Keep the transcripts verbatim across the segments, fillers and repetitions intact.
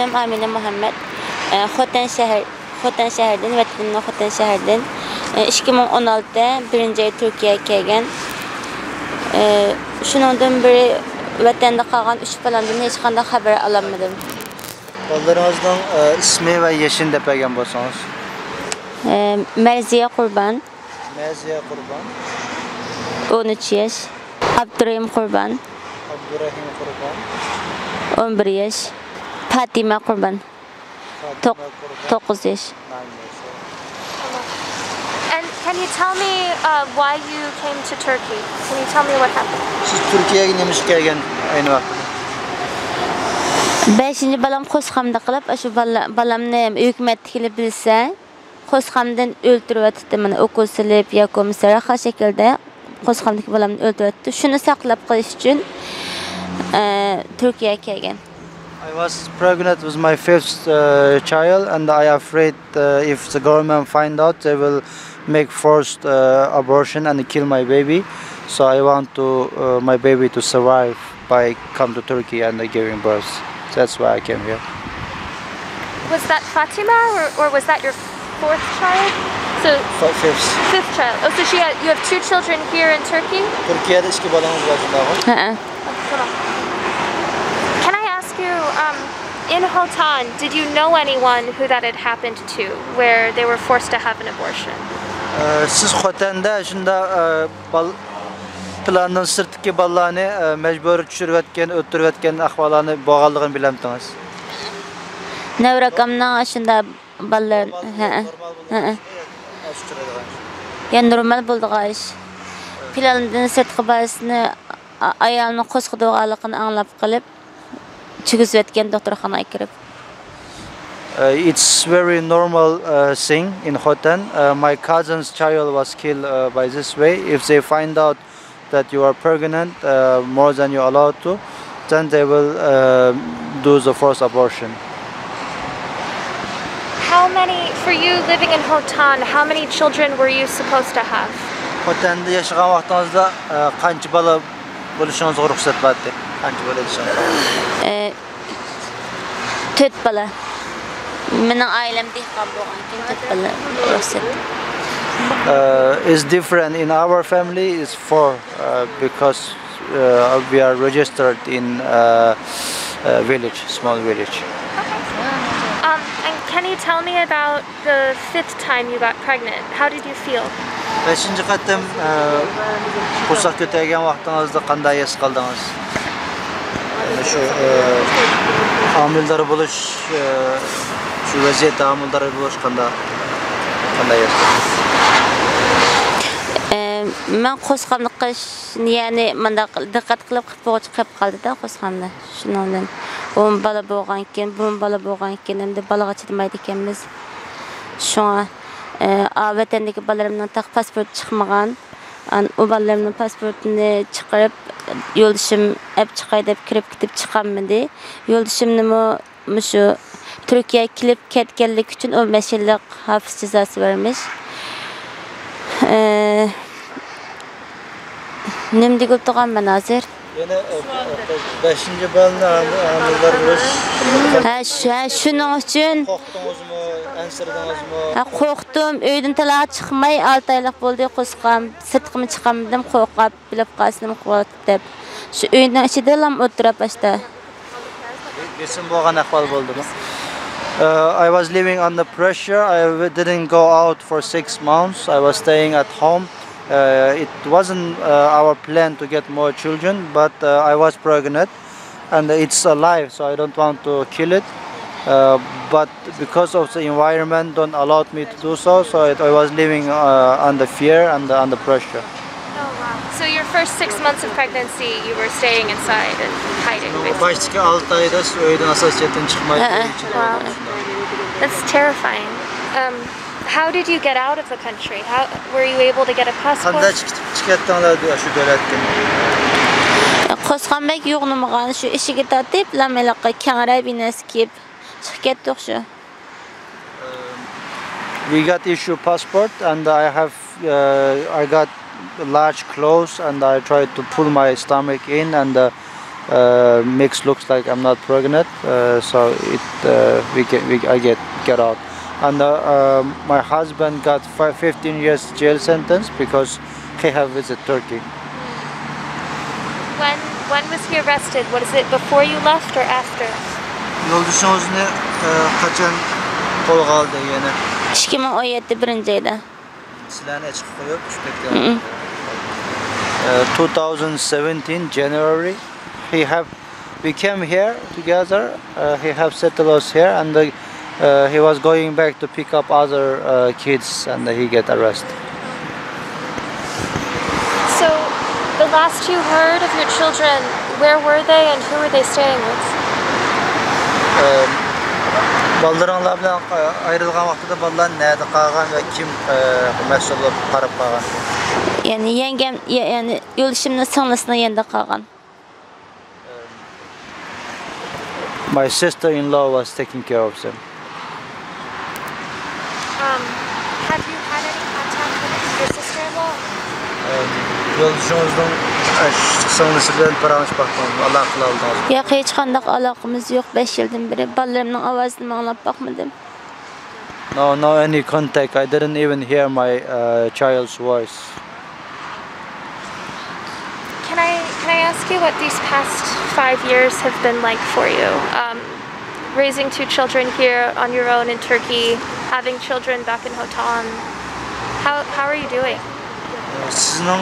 ئىسمىم ئامىنە مۇھەممەد. ئە، خوتەن شەھەر، خوتەن شەھىرىدىن، ۋەتىنىمنىڭ خوتەن شەھىرىدىن. ئە، ئىككى مىڭ ئون ئالتە بىرىنچى ئاي تۈركىيەگە كەلگەن. ئە، شۇنىڭدىن بېرى ۋەتەندە قالغان ئۈچ بالامدىن ھېچقانداق خەۋەر ئالالمىدىم. بالىلىرىڭىزنىڭ، ئە، ئىسمى ۋە يېشىنى دەپ بەرگەن بولسىڭىز. ئە، مەرزىيە قۇربان. مەزىيە قۇربان. ئون ئۈچ ياش. ئابدۇرېھىم قۇربان. ئابدۇرېھىم قۇربان. ئون بىر ياش. پاتىمە قۇربان. فاتىمە توق-، قۇربان. توققۇز ياش. Nine years old. And can you tell me, uh, why you came to Turkey? Can you tell me what happened? سىز تۈركىيەگە نېمە ئۈچۈن كەلگەن ئەينى ۋاقىتتا؟ بەشىنچى بالام قورسىقىمدا قېلىپ، ئاشۇ بالا-، بالامنى ھۆكۈمەتتىكىلەر بىلسە، قورسىقىمدىن ئۆلتۈرۈۋېتىپتۇ. مانا ئوكۇل سېلىپ ياكى بولمىسا رەخنە شەكلىدە قورسىقىمدىكى بالامنى ئۆلتۈرۈۋېتىپتۇ. شۇنى ساقلاپ قېلىش ئۈچۈن، ئە، تۈركىيەگە كەلگەن. I was pregnant with my fifth, uh, child, and I afraid, uh, if the government find out, they will make forced, uh, abortion and kill my baby. So I want to, uh, my baby to survive by come to Turkey and giving birth. That's why I came here. Was that Fatima, or, or was that your fourth child? So, F-, fifth. Fifth child. Oh, so she had, you have two children here in Turkey? تۈركىيەدە ئىككى بالىڭىز بار، شۇنداقمۇ؟ ھەئە. Can I ask you, um, in Hotan, did you know anyone who that had happened to, where they were forced to have an abortion? ئە، سىز خوتەندە شۇنداق، ئە، بال-، پىلاندىن سىرتتىكى بالىلارنى، ئە، مەجبۇرىي چۈشۈرۈۋەتكەن، ئۆلتۈرۈۋەتكەن ئەھۋاللارنى بولغانلىقىنى بىلەمتىڭىز؟ نەۋرە ئاكامنىڭ ئاشۇنداق بالىلار، ھەئە، ھەئە. يا نورمال بولىدىغان ئىش. پىلاندىن سىرتقا بارسىنى، ئا-، ئايالنىڭ قورسىقىدا بولغانلىقىنى ئاڭلاپ قېلىپ، چىگىزىۋەتكەن دوختۇرخانىغا كىرىپ. Uh, it's very normal, uh, thing in Hotan. Uh, my cousin's child was killed, uh, by this way. If they find out that you are pregnant, uh, more than you're allowed to, then they will, uh, do the forced abortion. How many, for you living in Hotan, how many children were you supposed to have? خوتەندە ياشىغان ۋاقتىڭىزدا، ئە، قانچە بالا بولۇشىڭىزغا رۇخسەت بار ئىدى؟ قانچە بالا ئىدى؟ ئە، تۆت بالا. مېنىڭ ئائىلەم دېھقان بولغاندىكىن تۆت بالا رۇخسەت. Uh, it's different. In our family, it's four, uh, because, uh, we are registered in, uh, a village, small village. Um, and can you tell me about the fifth time you got pregnant? How did you feel? بەشىنچى قېتىم، ئە، قورساق كۆتەرگەن ۋاقتىڭىزدا قانداق ھېس قىلدىڭىز؟ يەنى شۇ، ئە، ھامىلىدار بولۇش، ئە، شۇ ۋەزىيەتتە ھامىلىدار بولۇش قانداق، قانداق ھېس قىلدىڭىز؟ ئە، مەن قورسىقىمنى قىلىش، يەنى مۇنداق دىققەت قىلىپ، قىپقۇرغىچە قېلىپ قالدى-دە قورسىقىمدا. شۇنىڭ بىلەن ئون بالا بولغانكىن، بۇرۇن بالا بولغانكىن، ئەمدى بالىغا چىدىمايدىكەنمىز. شۇڭا، ئە، ئا، ۋەتەندىكى بالىلىرىمنىڭ تېخى پاسپورتى چىقمىغان. ئان-، ئۇ بالىلىرىمنىڭ پاسپورتىنى چىقىرىپ، يولدىشىم ئەپ چىقاي دەپ كىرىپ كېتىپ چىقالمىدى. يولدىشىمنىمۇ مۇشۇ تۈركىيەگە كېلىپ كەتكەنلىكى ئۈچۈن ئون بەش يىللىق ھاپىس جازاسى بەرمىش. ئە، نېمە دېگىلى تۇرغانمەن ھازىر؟ يەنە، ئە، بەشىنچى بالىنى ھامىلىدار بولۇش. ھە، شۇ، ھە، شۇنىڭ ئۈچۈن. قورقتىڭىزمۇ، ئەنسىرىدىڭىزمۇ؟ ھە، قورقتۇم. ئۆيدىن تالا چىقماي ئالتە ئايلىق بولدى قورسىقىم. سىرتقىمۇ چىقالمىدىم، قورقۇپ، بىلىپ قالسىنىم قورقۇپ دەپ. شۇ ئۆينىڭ ئىچىدىلا ئولتۇرۇپ ئاشتا. بېسىم بولغان ئەھۋال بولدىمۇ؟ Uh, I was living under pressure. I w-, didn't go out for six months. I was staying at home. Uh, it wasn't, uh, our plan to get more children, but, uh, I was pregnant, and it's alive, so I don't want to kill it. Uh, but because of the environment don't allow me to do so, so it, I was living, uh, under fear and under pressure. Oh, wow. So your first six months of pregnancy, you were staying inside and hiding, basically. باشتىكى ئالتە ئايدا سىز ئۆيدىن ئاساسىيەتتىن چىقماي ئۆي ئىچىدە. Wow. That's terrifying. Um, how did you get out of the country? How, were you able to get a passport? قانداق چىقىپ چىقىپ كەتتىڭلار شۇ دۆلەتتىن؟ قورسىقىم بەك يوغىنىمىغان، شۇ ئىشىكى تارتىپ، لامىلىققا كەڭرەك بىر نەرسە كىيىپ چىقىپ كەتتۇق شۇ. Um, we got issue passport and I have, uh, I got large clothes and I tried to pull my stomach in and, uh, Uh, makes looks like I'm not pregnant, uh, so it uh, we get we, I get get out. And uh, uh, my husband got fi- fifteen years jail sentence because he have visit Turkey. When when was he arrested? What is it, before you left or after? يولدىشىڭىزنى قاچان قولغا ئالدى يەنە؟ ئىككى مىڭ ئون يەتتە بىرىنچى ئايدا. سىلەرنى ئىچكە قويۇپ چۈشۈپ كەتكەن. Uh, two thousand seventeen January, he have we came here together. Uh, he have settled us here, and uh, uh, he was going back to pick up other uh, kids, and he get arrested. So, the last you heard of your children, where were they and who were they staying with? Um, بالىلىرىڭلار بىلەن ئايرىلغان ۋاقتىدا بالىلار نەدە قالغان ۋە كىم مەسئۇل بولۇپ قاراپ قالغان؟ يەنى يەڭگەم، يەنى يولدىشىمنىڭ سىڭلىسىنىڭ يېنىدا قالغان. My sister-in-law was taking care of them. Um, have you had any contact with your sister-in-law? يولدىشىڭىزنىڭ سىڭلىسى بىلەن پاراڭلىشىپ باقتىڭىزمۇ؟ ئالاقە قىلالدىڭىزمۇ؟ ياق، ھېچقانداق ئالاقىمىز يوق، بەش يىلدىن بېرى. بالىلىرىمنىڭ ئاۋازىنىمۇ ئاڭلاپ باقمىدىم. No, no any contact. I didn't even hear my uh, child's voice. Can I can I ask you what these past five years have been like for you? Um, raising two children here on your own in Turkey, having children back in Hotan. How how are you doing? سىزنىڭ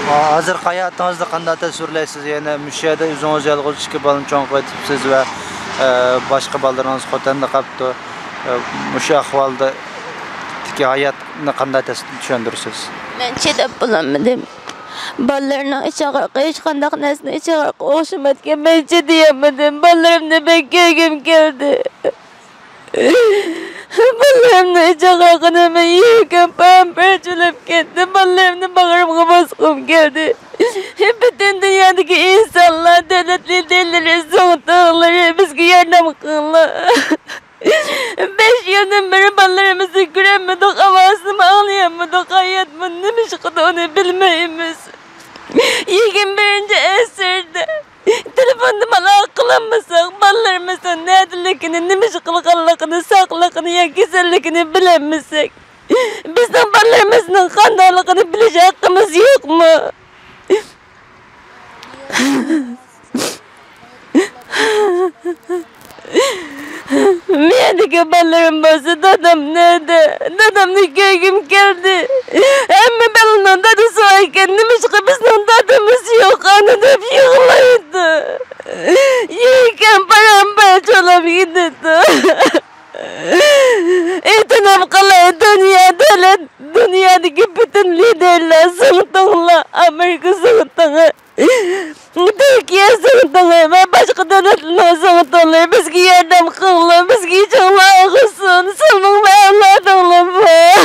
ھازىرقى ھاياتىڭىزنى قانداق تەسۋىرلەيسىز؟ يەنە مۇشۇ يەردە ئۆزىڭىز يالغۇز ئىككى بالىنى چوڭ قىلىۋېتىپسىز ۋە باشقا بالىلىرىڭىز خوتەندە قاپتۇ. مۇشۇ ئەھۋالدىكى ھاياتنى قانداق تەس- چۈشەندۈرىسىز؟ مەن چىداپ بولالمىدىم. بالىلارنىڭ ئىچ ئاغرىقى ھېچقانداق نەرسىنىڭ ئىچ ئاغرىقىغا ئوخشىمايدىكەن. مەن چىدىيالمىدىم. بالىلىرىمنى بەك كۆرگۈم كەلدى. بالىلىرىمنىڭ ئىچ ئاغرىقىنى مەن يېگۈم پارام-پارچە بولۇپ كەتتى. بالىلىرىمنى باغرىمغا باسقۇم كەلدى. پۈتۈن دۇنيادىكى ئىنسانلار، دۆلەت لىدېرلىرى، زۇڭتۇڭلىرى بىزگە ياردەم قىلىڭلار. بەش يىلدىن بېرى بالىلىرىمىزنى كۆرەلمىدۇق، ئاۋازىنىمۇ ئاڭلىيالمىدۇق. ھايات بۇ نېمە ئىش قىلىدۇ، ئۇنى بىلمەيمىز. يىگىرمە بىرىنچى ئەسىردە تېلېفوندىمۇ ئالاقە قىلالمىساق، بالىلىرىمىزنىڭ نەدىلىكىنى، نېمە ئىش قىلغانلىقىنى، ساقلىقىنى يا كېسەللىكىنى بىلەلمىسەك، بىزنىڭ بالىلىرىمىزنىڭ قانداقلىقىنى بىلىش ھەققىمىز يوقمۇ؟ مېنىڭكى بالىلىرىم بولسا، دادام نەدە؟ دادامنى كۆرگۈم كەلدى. ھەممە بالىنىڭ دادىسى باركەن، نېمىشقا بىزنىڭ دادىمىز يوق، ئانا دەپ يىغلايدۇ. يېرىكەن پارام-پارچە بولۇپ كېتىدۇ. ئېيتىنىپ قالاي، دۇنيا، دۆلەت، دۇنيادىكى پۈتۈن لىدېرلار، زۇڭتۇڭلار، ئامېرىكا زۇڭتۇڭى، تۈركىيە زۇڭتۇڭى ۋە باشقا دۆلەتلەرنىڭ زۇڭتۇڭلىرى بىزگە ياردەم قىلىڭلار، بىزگە ئىچىڭلار ئاغرىسۇن، سىلىنىڭ ئەۋلادىڭلار بار.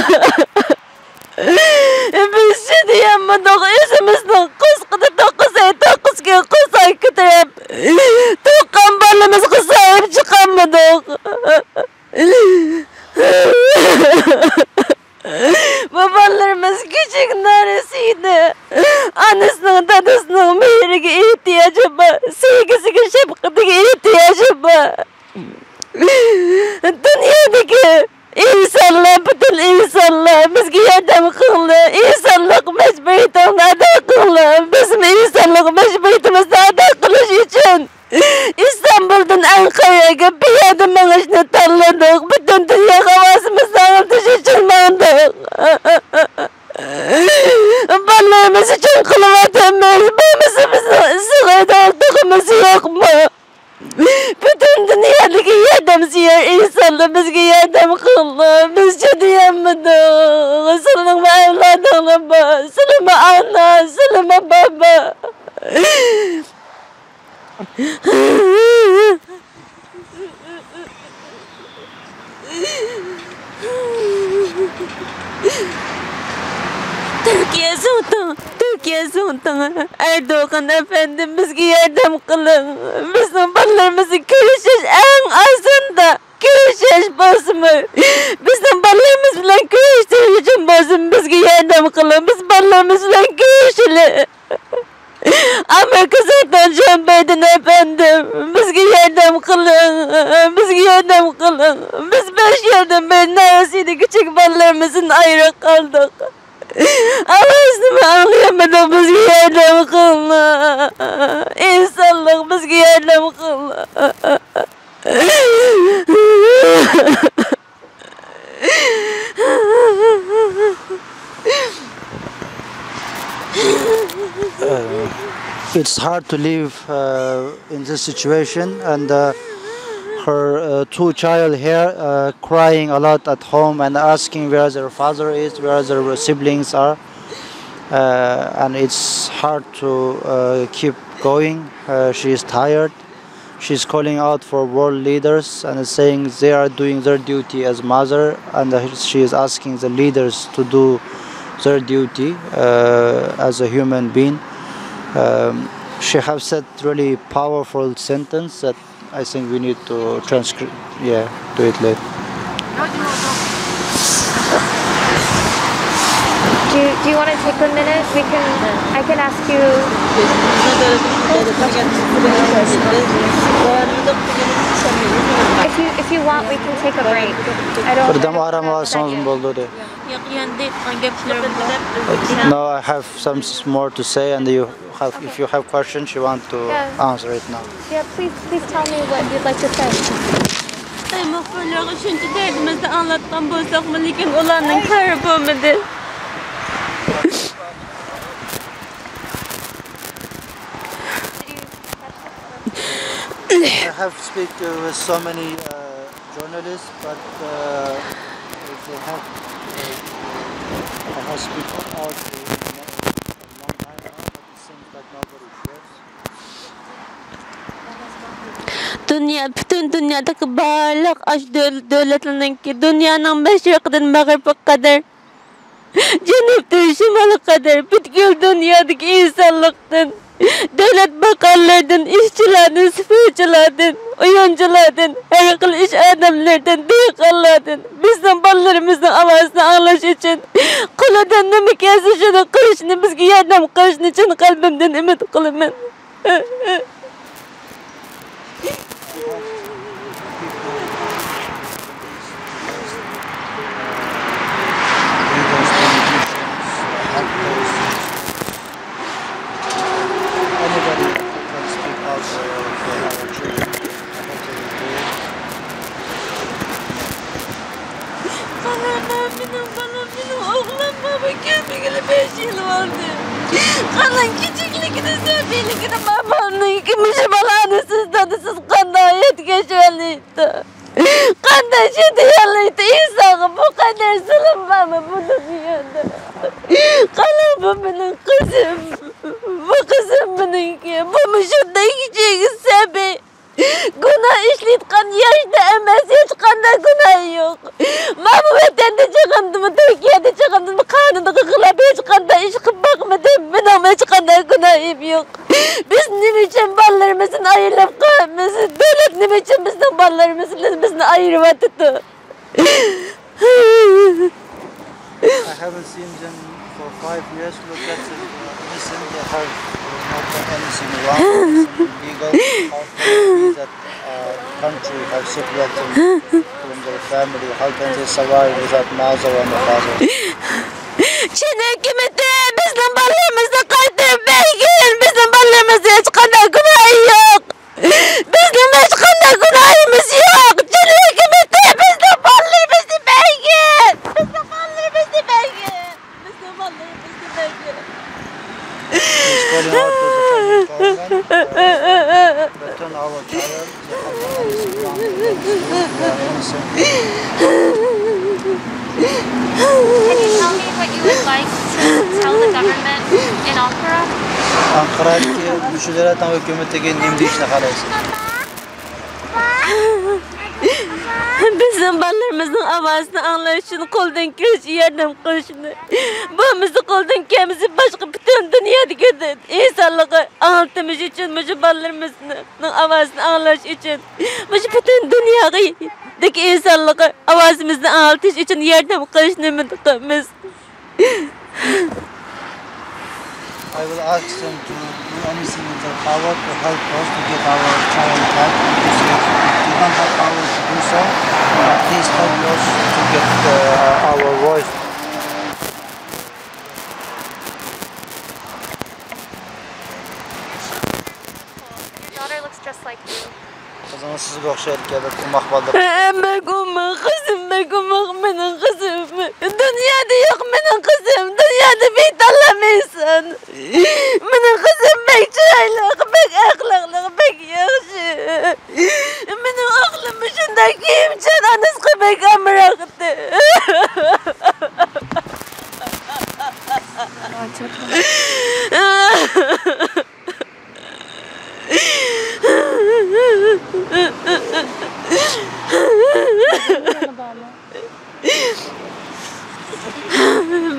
بىز چىدىيالمىدۇق، ئۆزىمىزنىڭ قورسىقىدا توققۇز ئاي، توققۇز كۈن، قورساق كۆتۈرۈپ، تۇغقان بالىمىزغا ساھىب چىقالمىدۇق. بۇ بالىلىرىمىز كىچىك نارەسىدە. ئانىسىنىڭ، دادىسىنىڭ مېھرىگە ئېھتىياجى بار، سۆيگۈسىگە، شەپقىتىگە ئېھتىياجى بار. دۇنيادىكى ئىنسانلار، پۈتۈن ئىنسانلار، بىزگە ياردەم قىلىڭلار، ئىنسانلىق مەجبۇرىيىتىڭلارنى ئادا قىلىڭلار. بىزمۇ ئىنسانلىق مەجبۇرىيىتىمىزنى ئادا قىلىش ئۈچۈن ئىستانبۇلدىن ئەنقەرەگە پىيادە مېڭىشنى تاللىدۇق. پۈتۈن دۇنياغا ئاۋازىمىزنى ئاڭلىتىش ئۈچۈن ماڭدۇق. بالىلىرىمىز ئۈچۈن قىلىۋاتىمىز. بولمىسا بىزنىڭ ئىسسىق ئۆيدە ئولتۇرغۇمىز يوقمۇ؟ پۈتۈن دۇنيادىكى ياردەمسۆيەر ئىنسانلار بىزگە ياردەم قىلىڭلار. بىز چىدىيالمىدۇق. سىلىنىڭمۇ ئەۋلادىڭلار بار. سىلىمۇ ئانا، سىلىمۇ بابا. تۈركىيە زۇڭتۇڭى، تۈركىيە زۇڭتۇڭى، ئەردوغان ئەپەندىم، بىزگە ياردەم قىلىڭ. بىزنىڭ بالىلىرىمىزنى كۆرۈشۈش ئەڭ ئاساندا. كۆرۈشۈش بولسىمۇ، بىزنىڭ بالىلىرىمىز بىلەن كۆرۈشۈش ئۈچۈن بولسىمۇ، بىزگە ياردەم قىلىڭ. بىز بالىلىرىمىز بىلەن كۆرۈشەيلى. ئامېرىكا زۇڭتۇڭى جون بايدېن ياردەم قىلىڭ. بىز بەش يىلدىن بېرى نارەسىدە كىچىك بالىلىرىمىزدىن ئايرىپ قالدۇق. ئاۋازنىمۇ ئاڭلىيالمىدۇق، بىزگە ياردەم قىلىڭلار. ئىنسانلىق، بىزگە ياردەم قىلىڭلار. Uh, it's hard to live uh, in this situation, and uh, her uh, two child here uh, crying a lot at home and asking where their father is, where their siblings are, uh, and it's hard to uh, keep going. Uh, she is tired. She's calling out for world leaders and saying they are doing their duty as mother, and she is asking the leaders to do their duty uh, as a human being. Um, she have said really powerful sentence that I think we need to transcribe. Yeah, do it later. Do you, do you want to take a minute? We can, I can ask you. If you, if you want, we can take a break. I don't. بىردەم ئارام ئالسىڭىزمۇ بولىدۇ. No, I have some more to say, and you have, if you have questions, you want to answer it now. Yeah, please, please tell me what you'd like to say. خىتاي مۇخبىرلىرىغا شۇنچە دەردىمىزنى ئاڭلاتقان بولساقمۇ، لېكىن ئۇلارنىڭ كارى بولمىدى. I have speak uh, with so many uh, journalists, but uh, they have. Uh, I have speak out a long time now, but it seems like nobody cares. دۇنيا، پۈتۈن دۇنيادىكى بارلىق ئاشۇ دۆل- دۆلەتلەرنىڭكى، دۇنيانىڭ مەشرىقىدىن مەغرىبىگە قەدەر، جەنۇبتىن شىمالغا قەدەر پۈتكۈل دۇنيادىكى ئىنسانلىقتىن، دۆلەت باققانلىرىدىن، ئىشچىلاردىن، سۈپۈرۈشچىلاردىن، ئويۇنچىلاردىن، ھەر خىل ئىش ئادەملىرىدىن، دېھقانلاردىن بىزنىڭ بالىلىرىمىزنىڭ ئاۋازىنى ئاڭلاش ئۈچۈن قولىدىن نېمە كەلسە شۇنى قىلىشنى، بىزگە ياردەم قىلىشنى چىن قەلبىمدىن ئۈمىد قىلىمەن. Anybody can speak out for our children. بالام، مېنىڭ بالام، مېنىڭ ئوغلۇم بابا كەلمىگىلى بەش يىل بولدى. قاراڭ، كىچىكلىكىدە، سەبىيلىكىدە مانا بالىنىڭكى مۇشۇ بالىنى سىز دادىسىز قانداق ھايات كەچۈرەلەيتتى؟ قانداق چىدىيالايتتى؟ ئىنسانغا بۇ قەدەر زۇلۇم بارمۇ بۇ دۇنيادا؟ قاراڭ، بۇ مېنىڭ قىزىم. بۇ قىزىم مېنىڭكى. بۇ مۇشۇنداق كىچىك سەبىي. گۇناھ ئىشلەيدىغان ياشتا ئەمەس، ھېچقانداق گۇناھى يوق. مانا بۇ ۋەتەندە چىققاندىمۇ، تۈركىيەدە چىققاندىمۇ قانۇنغا خىلاپ ھېچقانداق ئىش قىلىپ باقمىدىم. مېنىڭمۇ ھېچقانداق گۇناھىم يوق. بىز نېمە ئۈچۈن بالىلىرىمىزدىن ئايرىلىپ قالىمىز؟ دۆلەت نېمە ئۈچۈن بىزنىڭ بالىلىرىمىزدىن بىزنى ئايرىۋاتىدۇ؟ I haven't seen them for five years. Look at the uh, missing. They have uh, not done anything wrong. Nothing illegal. How can it be that uh, country have separated them from their family? How can they survive without mother and father? چىن ھۆكۈمىتى بىزنىڭ بالىلىرىمىزنى قايتۇرۇپ بەرگىن. بىزنىڭ بالىلىرىمىزنىڭ ھېچقانداق گۇناھى يوق. بىزنىڭ ھېچقانداق گۇناھىمىز يوق. چىن ھۆكۈمىتى بىزنىڭ بالىلىرىمىزنى بەرگىن. بىزنىڭ بالىلىرىمىزنى بەرگىن. بىزنىڭ بالىلىرىمىزنى بەرگىن. He's calling out to the federal government. Uh, return our child. They have done anything wrong against you. They are innocent. Can you tell me what you would like to tell the government in Ankara? ئانقىرادىكى مۇشۇ دۆلەتنىڭ ھۆكۈمىتىگە نېمە دېيىشنى خالايسىز؟ بىزنىڭ بالىلىرىمىزنىڭ ئاۋازىنى ئاڭلاش ئۈچۈن قولدىن كېلىشىچە ياردەم قىلىشنى، بولمىسا قولدىن كەلمىسە باشقا پۈتۈن دۇنيادىكى ئىنسانلارغا ئاڭلىتىش ئۈچۈن، مۇشۇ بالىلىرىمىزنىڭ ئاۋازىنى ئاڭلاش ئۈچۈن، مۇشۇ پۈتۈن دۇنيادىكى ئىنسانلارغا ئاۋازىمىزنى ئاڭلىتىش ئۈچۈن ياردەم قىلىشنى ئۈمىد قىلىمىز. I will ask them to do anything in their power to help us to get our child back because we have to Please help us to get uh, our voice. Your daughter looks just like you. قىزىڭىز سىزگە ئوخشايدىكەن، بەك ئوماق بالىدۇر. ھە، بەك ئوماق، قىزىم بەك ئوماق، مېنىڭ قىزىم. دۇنيادا يوق مېنىڭ قىزىم، دۇنيادا بىر تاللىمايسەن. مېنىڭ قىزىم بەك چىرايلىق، بەك ئەخلاقلىق، بەك ياخشى. مېنىڭ ئوغلۇم شۇنداق كىيىمچان، ئانىسىغا بەك ئامراقتى.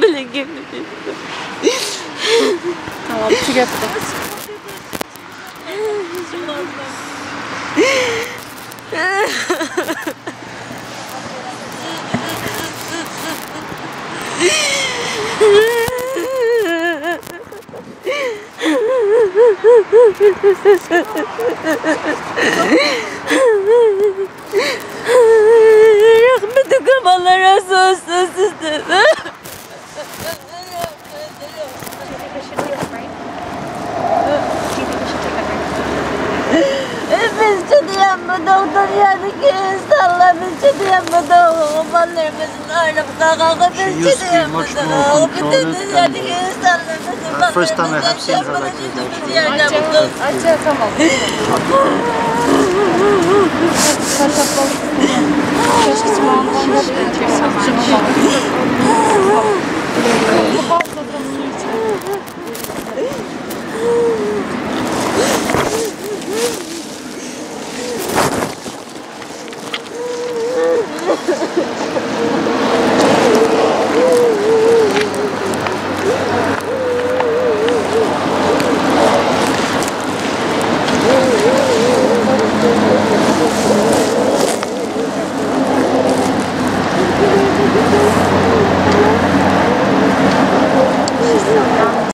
بىلگىن. تامام، تۈگەتتۇق. رەھمىتىگە بالىلار ئاساسى سىزدىن. بىز چىدىيالمىدۇق، دۇنيادىكى ئىنسانلار، بىز چىدىيالمىدۇق. بالىلىرىمىزدىن ئايرىلىپ قالغانغا بىز چىدىيالمىدۇق. پۈتۈن دۇنيادىكى ئىنسانلار بىزنىڭ بالىلىرىمىزدىن، بالىلىرىمىزدىن ياردەم قىلىڭ. ئاچا، تامام.